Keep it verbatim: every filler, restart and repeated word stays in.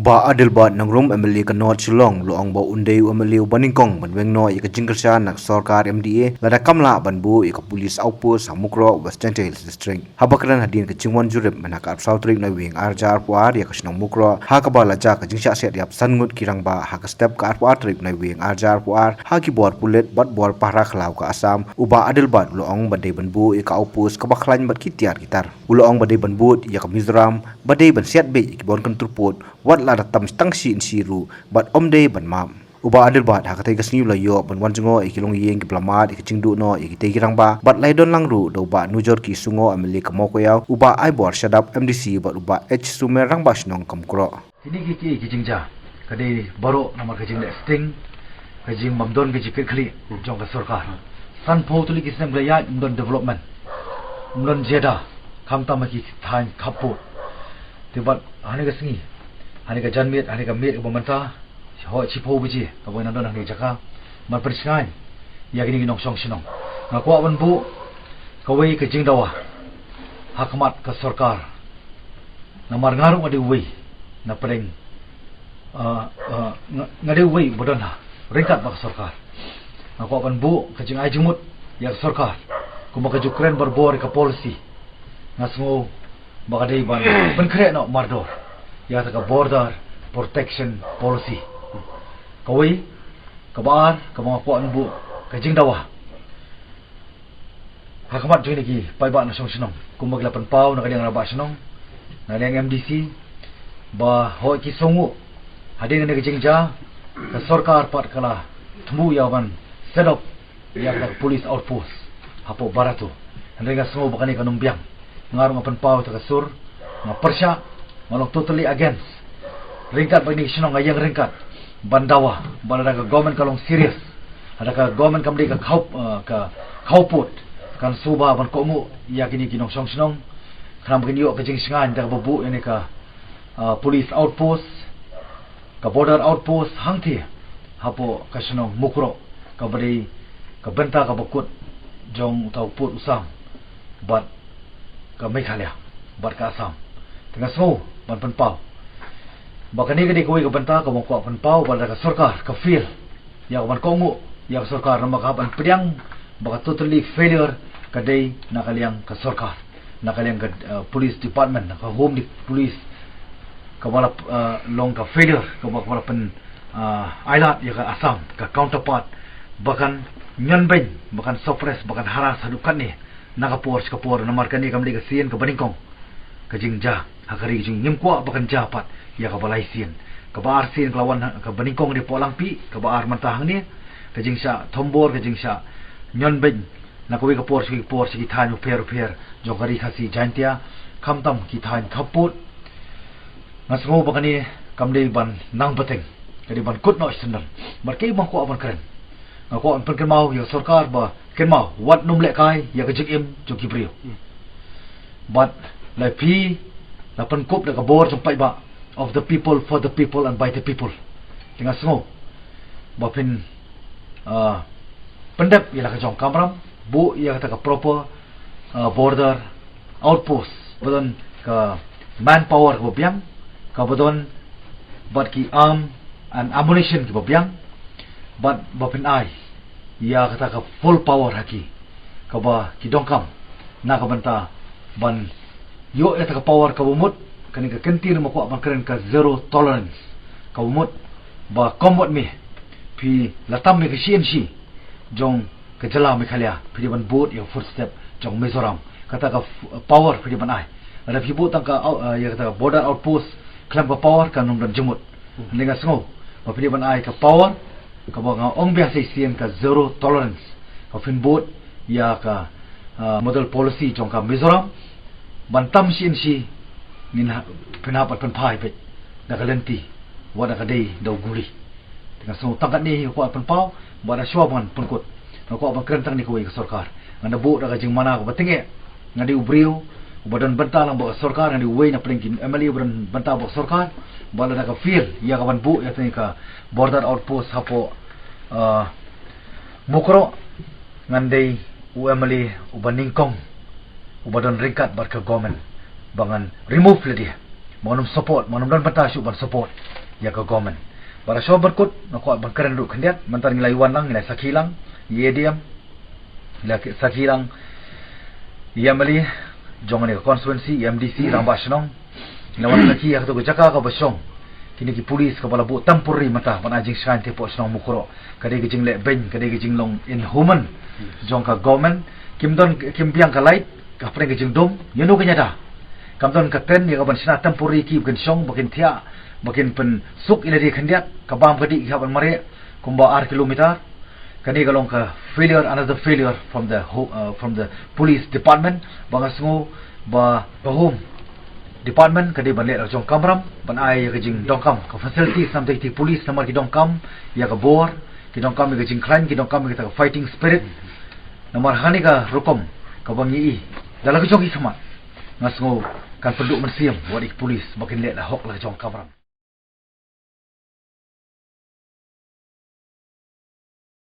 Bah Adelbert Nongrum, M L A ka North Shillong, u la ong ba un dei u M L A uba nyngkong ban weng noh ïa ka jingkyrshan na ka sorkar M D A lada kam lah ban buh ïa ka police outpost ha Mukroh, West Jaintia Hills District. Haba kren hadien ka jingwan jurip mynha ka arphew saw tarik Naiwieng arhajar arphew ar ïa ka shnong Mukroh, ha kaba la jia ka jingshah siat ïap san ngut ki rangbah ha ka step ka arphew ar tarik Naiwieng arhajar arphew ar ha ki bor pulit bad bor pahara khlaw ka Assam, u Bah Adelbert u la ong ba dei ban buh ïa ka outpost kaba khlaiñ bad ki tiar ki tar. U la ong ba dei ban bud ïa ka Mizoram, ba dei ban siat beit ïa ki bor kyntur pud, wat la da tam tang shi inshi ruh, bad ym dei ban map. U Bah Adelbert ha katei ka sngi u la ïoh ban wan jngoh ïa ki longïing kiba la mad ïa ka jingduh noh ïa kitei ki rangbah, bad la ïadon lang ruh da u Bah Nujorki Sungoh, M L A ka Mawkwaïaw, u Bah Aibor Shadap, M D C, bad u Bah H Sumer, Rangbah Shnong ka Mukroh. Kine ki, ki, ki jingjia ka dei baroh namar ka jingleh sting, ka jingbymdon ka jingkitkhlieh jong ka sorkar. Sanphew tylli ki snem ki la ïaid, ym don development, ym don jingïada, khamtam ha ki thaiñ khappud. Te bad ha kane ka sngi, ha kane ka janmiet, ha kane ka miet kaba mynta, hooid shiphew baje kaba nang don ha kane ka jaka ban pynshngaiñ ïa kine ki nongshong shnong. Nga kwah ban buh kawei ka jingdawa ha khmat ka sorkar. Namar nga ruh nga dei uwei na pdeng, ah, ah, nga, nga dei uwei uba don ha ryngkat bad ka sorkar. Nga kwah ban buh ka jingai jingmut ïa ka sorkar, kumba ka ju kren barabor ïa ka policy. Nga sngew ba ka dei ban pynkhreh noh mardor ïa kata ka Border Protection Policy. Kawei, kaba ar, kaba nga kwah ban buh ka jingdawa ha khmat jong kine ki paidbah nongshong shnong, kumba ki la pynpaw na ka liang rangbah shnong, na ka liang M D C, ba hooid ki sngewnguh hadien kane ka jingjia, ka sorkar pat ka la thmu ïa ban set up ïa ka police outpost hapoh Barato. Hynrei nga sngew ba kane kam biang. Nga ruh nga pynpaw ïa ka sur, nga pyrshah, nga long totally against. Ryngkat bad kine ki shnong nga ïeng ryngkat ban dawa ba lada ka government ka long serious, lada ka government kam dei ka khaw, eh, ka khawpud, kan sngewbha ban kohnguh ïa kine ki nongshong shnong, khnang ba kin ïoh ka jingshngaiñ da kaba buh ïa kane ka, eh, police outpost, ka border outpost hangtei hapoh ka shnong Mukroh, kaba dei ka bynta kaba kut jong uta u pud u sam bad ka Meghalaya bad ka Assam. Te nga sngew ban pynpaw ba kane ka dei kawei ka bynta kaba nga kwah pynpaw, ba lada ka sorkar ka fail ïa ka ban kohnguh ïa ka sorkar, namar ka hap ban pdiang ba ka totally failure ka dei na ka liang ka sorkar, na ka liang ka, eh, police department, na ka home di-, police, kaba la, eh, long ka failure, kaba, kaba la pyn, eh, ailad ïa ka Assam ka counterpart, ba kan ñion beiñ, ba kan suppress, ba kan harass haduh katne, na ka por sha ka por, namar kane kam dei ka sien kaba nyngkong ka jingjia ha ka ri jong ngi. Ngim kwah ba kan jia pat ïa kaba lai sien. Kaba ar sien ka la wan ha, kaba nyngkong ka dei Pohlangpih, kaba ar mynta hangne, ka jingshah thombor, ka jingshah ñion beiñ na kawei ka por sha kawei ka por sha ki thaiñ bapher bapher jong ka Ri Khasi Jaiñtia, khamtam ki thaiñ khappud. Nga sngew ba kane kam dei ban nang bteng, ka dei ban kut noh shisyndon. Bad kaei ba nga kwah ban kren, nga kwah ban pynkynmaw ïa ka sorkar ba kynmaw, wat nym lehkai ïa ka jingim jong ki briew. Bad lada phi la pynkup da ka bor jong paidbah, of the people, for the people and by the people, te nga sngew ba phin, ah, pyndep ïa la ka jong, kamram buh ïa kata ka proper, ah, border outpost, ba don ka manpower kaba biang, kaba don bad ki arm and ammunition kiba biang, bad ba phin ai ïa kata ka full power ha ki, kaba ki donkam na ka bynta ban ïoh ïa kata ka power kaba mut. Kane ka kyntien ma kwah ban kren ka zero tolerance, kaba mut ba kam wat me phi la tam ïa ka shi inshi jong ka jylla Meghalaya, phi dei ban bud ïa ka footstep jong Mizoram. Kata ka f-, power phi dei ban ai. Lada phi bud tang ka out-, eh, ïa kata ka border outpost khlem ka power, kan nym don jingmut. Hynrei nga sngew ba phi dei ban ai ka power, kaba nga ong biang sa shisien, ka zero tolerance, ka phin bud ïa ka, ah, model policy jong ka Mizoram, ban tam shi inshi ngin ha-, phin hap ban pynphai beit da ka lynti, wat da ka dei da u guli. Te nga sngew tang katne hi nga kwah pynpaw, bad shuwa ban pynkut, nga kwah ban kren tang ne kawei ka sorkar. Nga da buh da ka jingmana kaba tyngeh. Nga dei u briew uba don bynta lang bad ka sorkar, nga dei uwei na pdeng ki M L A uba don bynta bad ka sorkar. Bad lada ka fail ïa ka ban buh ïa kane ka border outpost hapoh, ah, Mukroh, ngan dei u M L A uba nyngkong uba don ryngkat bad ka government ba ngan remove lade. Mano support, mano don bynta shuh ban support ïa ka government. Bad shuh ban kut, nga kwah ban kren ruh khyndiat, mynta ngi la ïa wan lang, ngi la sakhi lang ïa A D M, ngi la sakhi lang ïa M L A jong kane ka constituency, ïa M D C, Rangbah Shnong. Ngi la wan sakhi ïa kato ka jaka kaba shong kine ki police kaba la buh temporary mynta ban ai jingshngaiñ te pok shnong Mukroh. Ka dei ka jingleh beiñ, ka dei ka jinglong inhuman jong ka government. Kim don, kim biang ka light, ka pyrshah ka jingdum, ïa no ka ñiada. Kam don ka tent ïa ka ban shna temporary ki ba kin shong, ba kin thiah, ba kin pynsuk ïa lade khyndiat, ka bam ka dih ki hap ban mareh kumba ar kilometer. Kane ka long ka failure, another failure from the ho-, uh, from the police department. Ba nga sngew ba ka home department ka dei ban leh la jong kamram ban ai ïa ka jingdonkam, ka facilities na bynta ki police, namar ki donkam ïa ka bor, ki donkam ïa ka jingkhlaiñ, ki donkam ïa ka fighting spirit. Namar ha kane ka rukom kaba ngi i da la ka jong ki khmat, nga sngew kan pynduh mynsiem wat ïa ki police ba kin leh la hok la jong kamram.